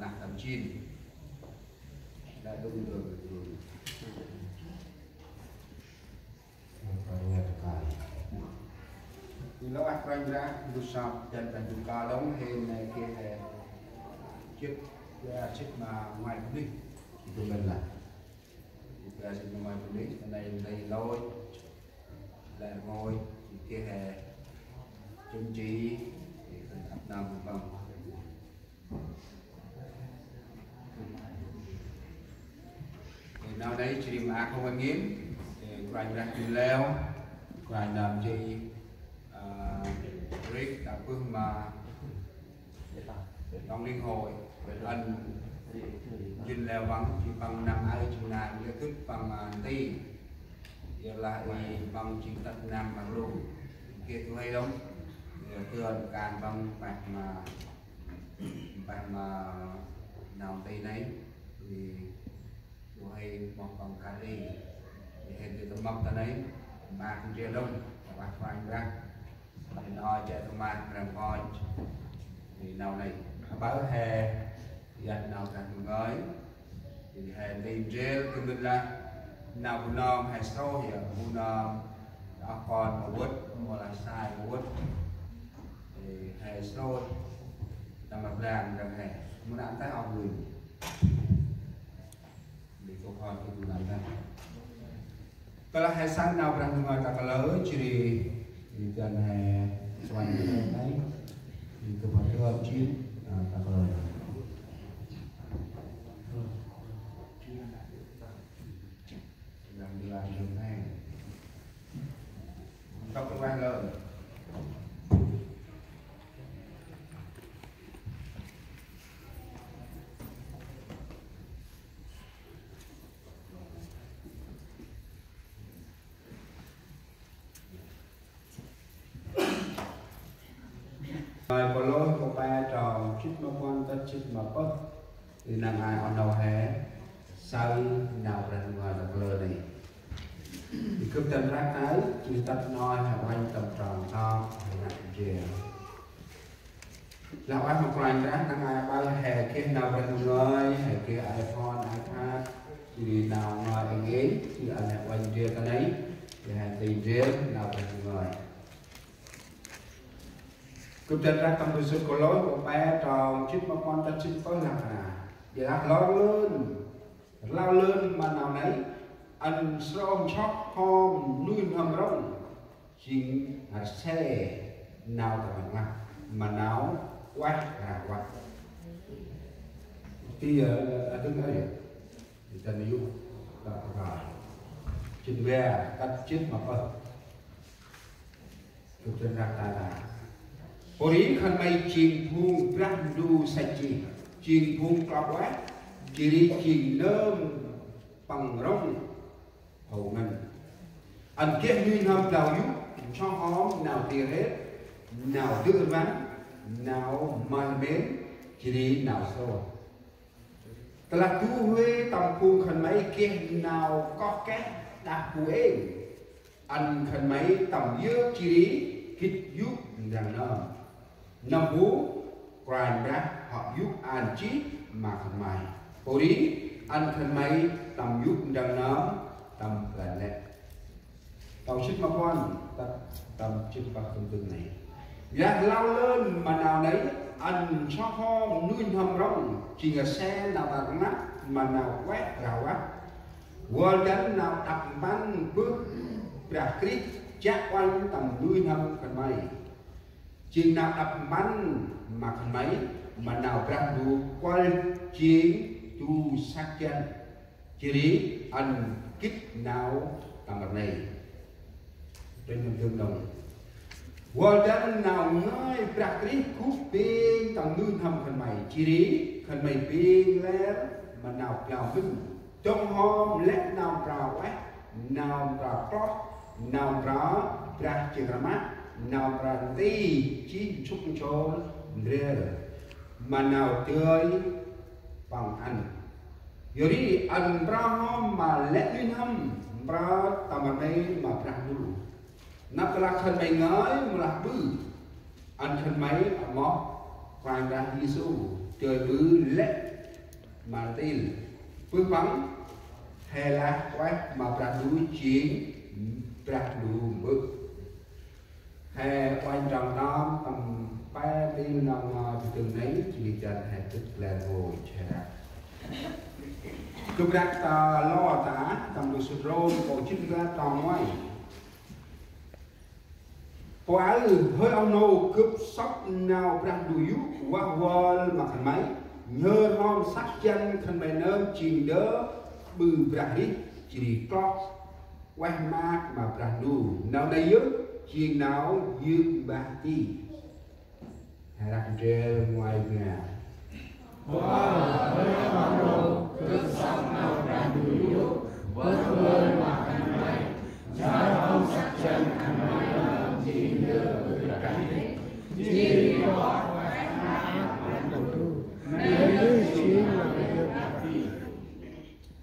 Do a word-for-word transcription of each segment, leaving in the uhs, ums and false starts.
Nah, tâm jêng. Lĕ đŭng đŏng. Ê lŏ ah Kôranh Brah, du săp dăn dăn du ka đŏng, hên nây geh he jêt, ya jêt ma ngoai bunuyh. Jêt ma ngoai bunuyh. Jêt ma ngoai bunuyh. Jêt ma ngoai bunuyh, nây nây lôch, lĕ rngôch, jêh geh he chứng chỉ, jêh geh ăp nơm bu păng. Ê, nau nây jêh ri maak hŏ ngên, ê, Kôranh Brah jêng leo, Kôranh Nơm jêh, ơ, rêh ta bơh ma Tổng Liên Hội, ăn jêng leo păng, jêh păng năm aơ jêng nau lĕ gĭt păng, ơ, nti. Yor lah i păng jêng tât năm ma lu. Geh du huê lŏng. Yor tơl kan păng mpeh ma Mpeh ma nau nti nây, ri du huê moh păng kari, ri hên dơi tâm mâp ta nây, maak ndrel đŏng, ta bah Kôranh Brah, ri nau jêh tâm maak mrăng pôch, ri nau nây, aƀaơ he, yơh nau Brah ngơi, ri he nti ndrel, kưm lah, nau bu nơm he srôih yơh, bu nơm, oh kon ma vât, mâu lah sai ma vât, ri he srôih, Tâm rnglăp ndrăng he. Mâu năl nti ŏk lui. Đi câu hỏi cái mâu năl nti. Tơlah he saơ nau Brah Ndu ngơi ta kalơ, jêh ri, jêh ri dăn he, uănh he nây, jêh ri câu hỏi cái jêh, à, ta kalơ. Brah Ndu ngơi ndrăng he. Tŏk rveh lơn. Ngơi Pôlôs kô pe trong jêt ma puăn tât jêt ma pơh. Ri năng ai oh nô he saơ nau Brah Ndu ngơi ta kalơ nây. Ri gâp dăn răk aơ, jêh ri tât nau he uănh tâm trong tât he năk jêh. Lah ueh ma Kôranh Brah, năng ai aƀaơ he geh nau Brah Ndu ngơi, he geh iPhone, iPad, jêh ri nau ngơi êng êng, jêh ri ăn he uănh ndrel ta nây, jêh ri he nti ndrel nau Brah Ndu ngơi. Gâp dăn răk tâm Pôlôs kô pe trong jêt ma puăn tât jêt pơh lah kơna. Ƀiălah rlau lơn, rlau lơn ma nau nây, ăn srôih nsoh hŏm nuih n'hâm rŏng, jêng rse nau tâm rnglăp, ma nau ueh rah vah. Ti, ơ, a dâng ơi, ta nây yŭ, ta pa. Jêt ma, tât jêt ma pơh. Gâp dăn răk ta ta. Pô ri khân may jêng phung Brah Ndu săch jêh, jêng phung klăp ueh, jêh ri jêng nơm păng rŏng hô ngăn. Ăn geh nuih n'hâm blau yô̆, nsoh hŏm nau dê rêt, nau dơ̆ rvăn, nau măl mên, jêh ri nau srôih. Tơlah du huê tâm phung khân may geh nau koh keh đah bu êng, ăn khân may tâm yơk jêh ri gĭt yô̆ ndrăng nơm. Nâm bu Kôranh Brah hŏ yô̆ ăn jêh ma khân may. Pô ri ăn khân may tâm yô̆ ndrăng nơm tâm ban lĕ. Tât jêt ma puăn, tât tâm jêt ma pơh tâm dâng nây. Ƀiălah rlau lơn ma nau nây, ăn nsoh hŏm nuih n'hâm rŏng, jêng rse nau tâm rnglăp, ma nau ueh rah vah. Vơl dăn nau đăp mpăn bơh Brah Krist chiă uănh tâm nuih n'hâm khân may. Jêng nau đăp mpăn ma khân may, ma nau Brah Ndu kuăl jêng du săk jăn. Jêh ri ăn gĭt nau tâm rnê. Tĭng nâm dâng nông. Vơl dăn nau ngơi Brah Krist gŭ bêng tâm nuih n'hâm khân may. Jêh ri khân may bêng lĕ ma nau blau mĭn. Dŏng hŏm lĕ nau mprơ ueh, nau mprơ kloh, nau mprơ brah jêng rmah, nau mprơ nti jêh nsŭk nsôl ndrel. Ma nau dơi păng ăn. Yor ri ăn mprơ hŏm ma lĕ nuih n'hâm mprơ tâm rnê ma Brah Ndu. Nđâp tơlah khân may ngơi mâu lah ƀư, ăn khân may amoh Kôranh Brah Yêsu. Dơi ƀư lĕ ma ntil. Bơh păng he lah ueh ma Brah Ndu jêng Brah Ndu mbơ̆. He ueh trong tâm pe ntil nau ngơi bơh dâng nây, jêh ri dăn he dâk lĕ rngôch he răk. Gâp răk ta lor ta tâm ndu sŭt Rôm, kô̆ jât ma prao trong nguay. Pô aơ, hơi oh nô gâp sŏk nau Brah Ndu yô̆ vah vơl ma khân may, nhhơr hŏm săk jăn khân may nơm jêng ndơ ƀư brah rêh, jêh ri kloh ueh maak ma Brah Ndu. Nau nây yơh jêng nau yơk mbah ti. He răk ndrel nguay ngao.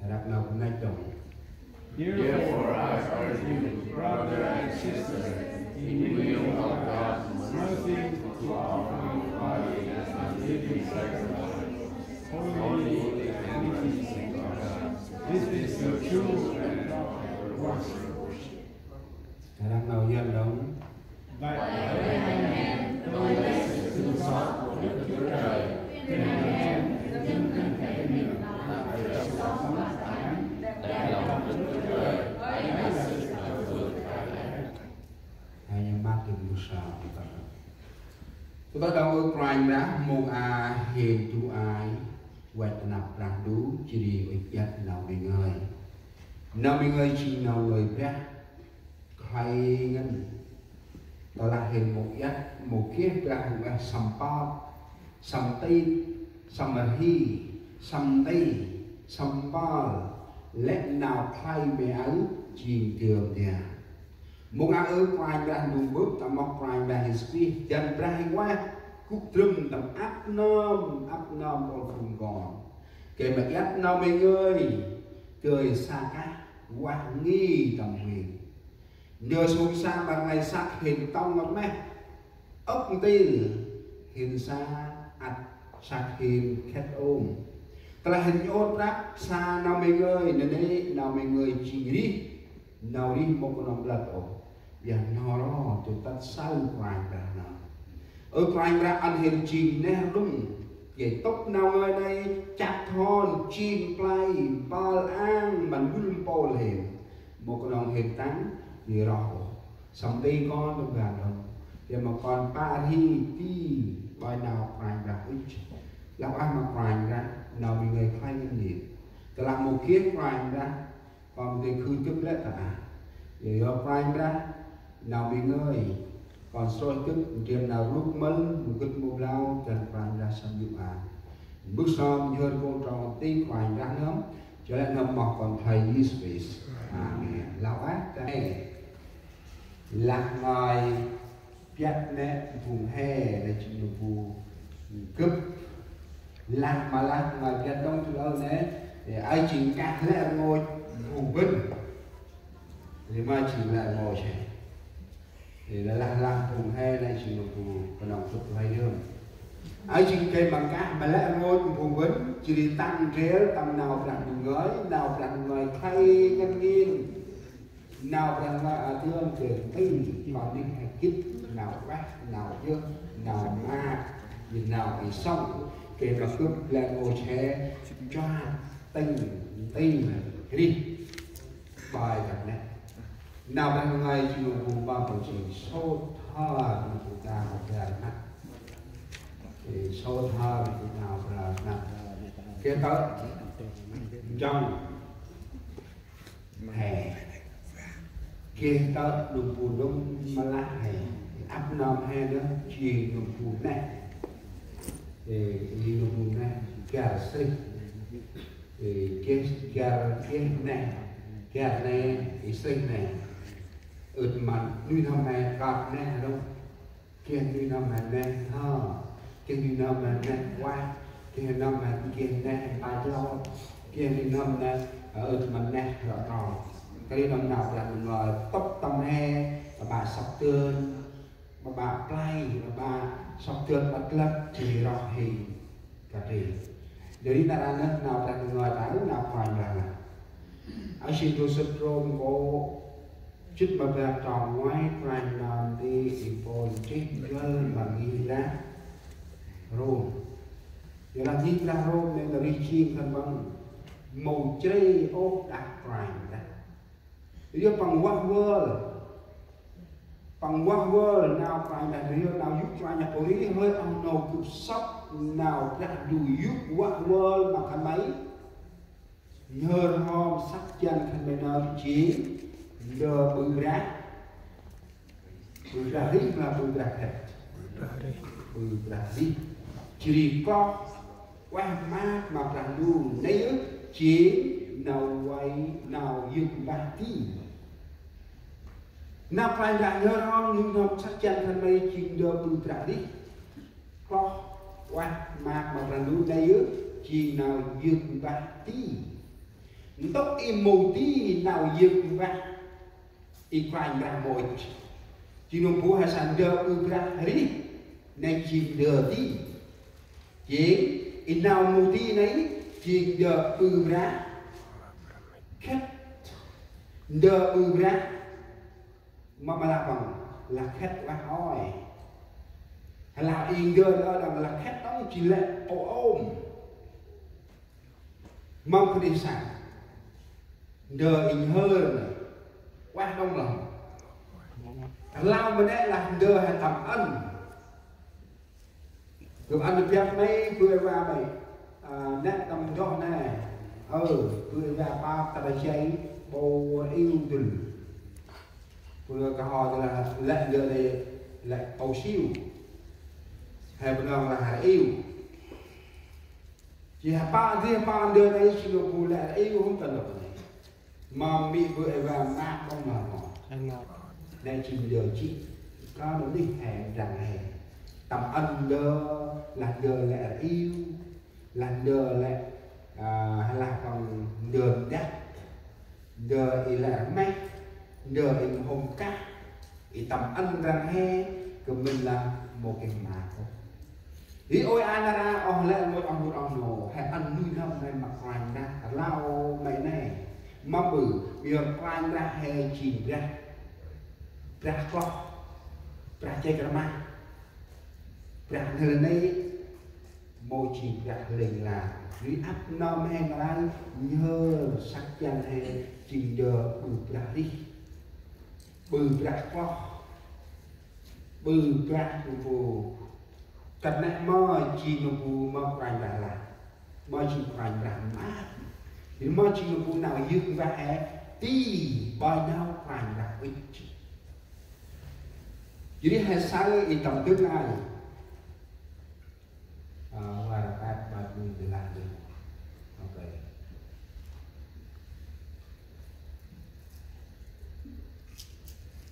He răk nau kŭnh năch đŏng. Therefore, I urge you, brother and sister, in view of God's mercy, to offer your body as a living sacrifice, holy and pleasing to God. This is your true and proper worship. He răk nau Yuăn đŏng. Vậy hãy anh em, tôi lấy sự thương xót của Đức Chúa Trời, nên anh em dâng thân thể mình là sự sống, tánh đẹp lòng Đức Chúa Trời, ấy là sự thờ phượng phải lẽ. Hãy nhắm mắt, chúng ta sa. Tơdah đŏng ơ Kôranh Brah, mông a hên du ai văch ta năp Brah Ndu, jêh ri ŭch iăt nau May ngơi. Nau May ngơi jêng nau ngơi Brah khlay ngăn. Tơlah hên mâu iăt, mâu geh Brah Ndu ueh săm pơk, săm tĭt, săm rhi, săm nti, săm mpơl, lĕ nau khlay May aơ jêng dơm dam. Mông a ơ Kôranh Brah Ndu mbơh, tâm mâp Kôranh Brah Yêsu Krist, dăn Brah Huêng Ueh gŭ trŭm tâm ăp nơm, ăp nơm mpôl phung kon. Gay ma iăt nau May ngơi, gay sa kah vah ngơi tâm huêng. Ndơ sông sa ƀar ngai săk hên tŏng rmeh, ŏk ntil hên sa ăt săk hên khĕt ôm. Tơlah hên nhŭp prăp sa nau May ngơi, nanê̆ nau May ngơi jêng rêh, nau rêh mâu knŏng blăt ôh, ƀiălah n'ho ro dô tât saơ Kôranh Brah nơm. Ơ Kôranh Brah, ăn hên jêng neh rlŭng, gay tŭp nau ngơi nây chăt thon jêng play mpơl ang ma n'gul mpôl hên. Mâu knŏng hên tăng, gay roh ôh. Săm nti kon tâm ban đŏng. Gay ma kon pă rhi ti ƀơi nau Kôranh Brah ŭch. Lah ueh ma Kôranh Brah, nau May ngơi khlay ngăn nhêt. Tơlah mâu geh Kôranh Brah, kon gay khư dâk lĕ ta aơ. Gay yor Kôranh Brah, nau May ngơi, kon srôih dâk, ndrel nau rluk mâl, mâu gĭt mâu blau, dăn Kôranh Brah săm yô̆ aơ. Mbơh sơm nhhơr kô̆ trong ti Kôranh Brah nơm, jêh lĕ nơm moh Kon Phay Yêsu Krist. Amen. Lah ueh ta nê. Lah ngơi biăt nĕ phung he, nĕ jêng nơm bu gâp. Lah ma lah ngơi biăt đŏng tu âu nĕ, ơ jêng kah lĕ rngôch phung bân. Ri ma jêng lĕ rngôch he. Ri lah lah phung he nĕ jêng nơm bu knŏng sŭt tu he yơm. Ơ jêng gay ma kah ma lĕ rngôch phung bân, jêh ri tăng ndrel tâm nau Brah Ndu ngơi, nau Brah Ndu ngơi khlay ngăn ngên. Nau Brah Ndu ngơi a dơm gay nti, kon nti he gĭt, nau ueh, nau yơh, nau maak, jêh nau i sŏng, gay ma gâp lĕ rngôch he, jua, tĭng, nti, rêh, ƀai gâp nĕ. Nau Brah Ndu ngơi jêng nơm bu ƀă păng jêng sôt hơr nơm bu nau Brah Ndu ngơi. Ê, sôt hơr nơm bu nau Brah Ndu ngơi. Gay tơ̆, njŏng. He. Geh tơ̆ nơm bu nơm ma lah he. Ăp nơm he nơh jêng nơm bu neh. Ê, i nơm bu neh, gar srih. Ê, geh gar geh neh. Gar neh, i srih neh. Ơt măn, nuih n'hâm neh, kơt neh, rŏng. Geh nuih n'hâm neh, hơ. Geh nuih n'hâm neh, ueh. Geh n'hâm neh, geh neh, mpach lor. Geh nuih n'hâm neh, ơ, ơt măn neh, rŏ rŏ. Kơt ri đŏng nau Brah Ndu ngơi, tŭp tâm he, ƀă ƀă sŏk dơn, ƀă ƀă play, ƀă ƀă sŏk dơn, ƀă lăp, jêh ri roh hên. Ri. Yor ri nar aơ nơh nau Brah Ndu ngơi ta, nau Kôranh Brah lah. Aơ jêng ndrôm sĭt Rôm nkô̆ jât ma bar trong nguay, Kôranh Nơm Di Y Pôl nchih njuăl ma ngih Brah Rôm. Yor lah ngih Brah Rôm nây nar aơ jêng khân păng mâu chrê ôh đah Kôranh Brah. Yor păng vah vơl. Păng vah vơl nau Kôranh Brah, yor nau yô̆ Kôranh Brah pô ri, hơi oh nô gâp sŏk nau Brah Ndu yô̆ vah vơl ma khân may. Nhơr hŏm săk jăn khân may nơh jêng ndơ ƀư brah. Ƀư brah rêh ma ƀư brah khât? Ƀư brah rêh. Jêh ri kloh ueh maak ma Brah Ndu nây yơh jêng nau vay, nau yơk mbah di. Nau Kôranh Brah nhơr hŏm, nhhơr hŏm săk jăn khân may jêng ndơ ƀư brah rêh. Kloh ueh maak ma Brah Ndu nây yơh jêng nau yơk mbah di. Ntŭk i mâu di nau yơk mbah i Kôranh Brah mâu ŭch. Jêng nơh bu he sa ndơ ƀư brah rêh nây jêng ndơ di. Jêng i nau mâu di nây jêng ndơ ƀư brah khât. Ndơ ƀư brah ma ma lah păng lah khât ueh ôi. Lah i ndơ đŏng lah khât đŏng jêng lĕ ôh ôm. Mâm khân ay sa ndơ i nhhơr nây ueh đŏng lah. Lah ma nê lah ndơ he tâm ăn. Gâp ăn biăp may, bơi va may. Ơ, nê tâm ndŏk nê. Ơ, bơi va pa ta ba jay bâu iu dŭl. Bơi va kah hŏ ta lah lĕ ndơ lĕ, lĕ bâu siu. He Bunong lah he iu. Jêh he pa, jêh he pa ndơ nây jêng nơh bu lĕ iu hŏm ta ndŏk nê. Mâm mê̆ bơi va maak đŏng ma mâm. Nê jêng ndơ jêh. Kơt nơh he ndrăng he. Tâm ăn ndơ, lah ndơ lĕ iu, lah ndơ lĕ, a, lah păng ndơ ndăk, ndơ i lĕ rmeh, ndơ i mhôm kah, i tâm ăn ndrăng he, kơt mĭn lah mâu geh maak ôh. Ri ôi a nar aơ oh lĕ mâu oh mâu oh nô, he ăn nuih n'hâm nây ma Kôranh Brah, rlau may nây. Mâm ƀư, yor Kôranh Brah he jêng brah, brah kloh, brah jêk rmah, brah ndơ nây mâu jêng brah lêng lang. Ri ăp nơm he nar aơ nhhơr săk jăn he jêng ndơ ƀư brah rêh, ƀư brah kloh, ƀư brah nơh bu. Kơt nê mơ jêng nơh bu mơ Kôranh Brah lah. Mơ jêng Kôranh Brah maak. Ri mơ jêng nơh bu nau yơk mbah he ti ƀơi nau Kôranh Brah ŭch. Jêh ri he saơ i tâm dâng nây. Ơ, va rap ăp ƀă nuih ndơ lah ndơ. Ôkê.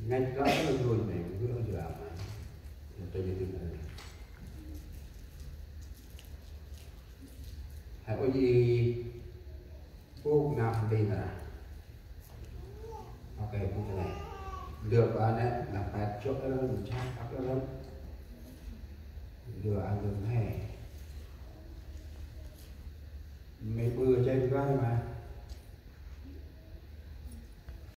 Ngăch kơt nơh nuih nê, nuih ơ jua ma. Nơh tơ jêh dâng nây. He ôi i Bôk nau hăn ti nơh. Ôkê, bôk nê. Ndơ ba nê, nau pet chok rơng, nchah ăp rơng. Ndơ ăn ndơ he. Mê̆ bơ jay bơh ma.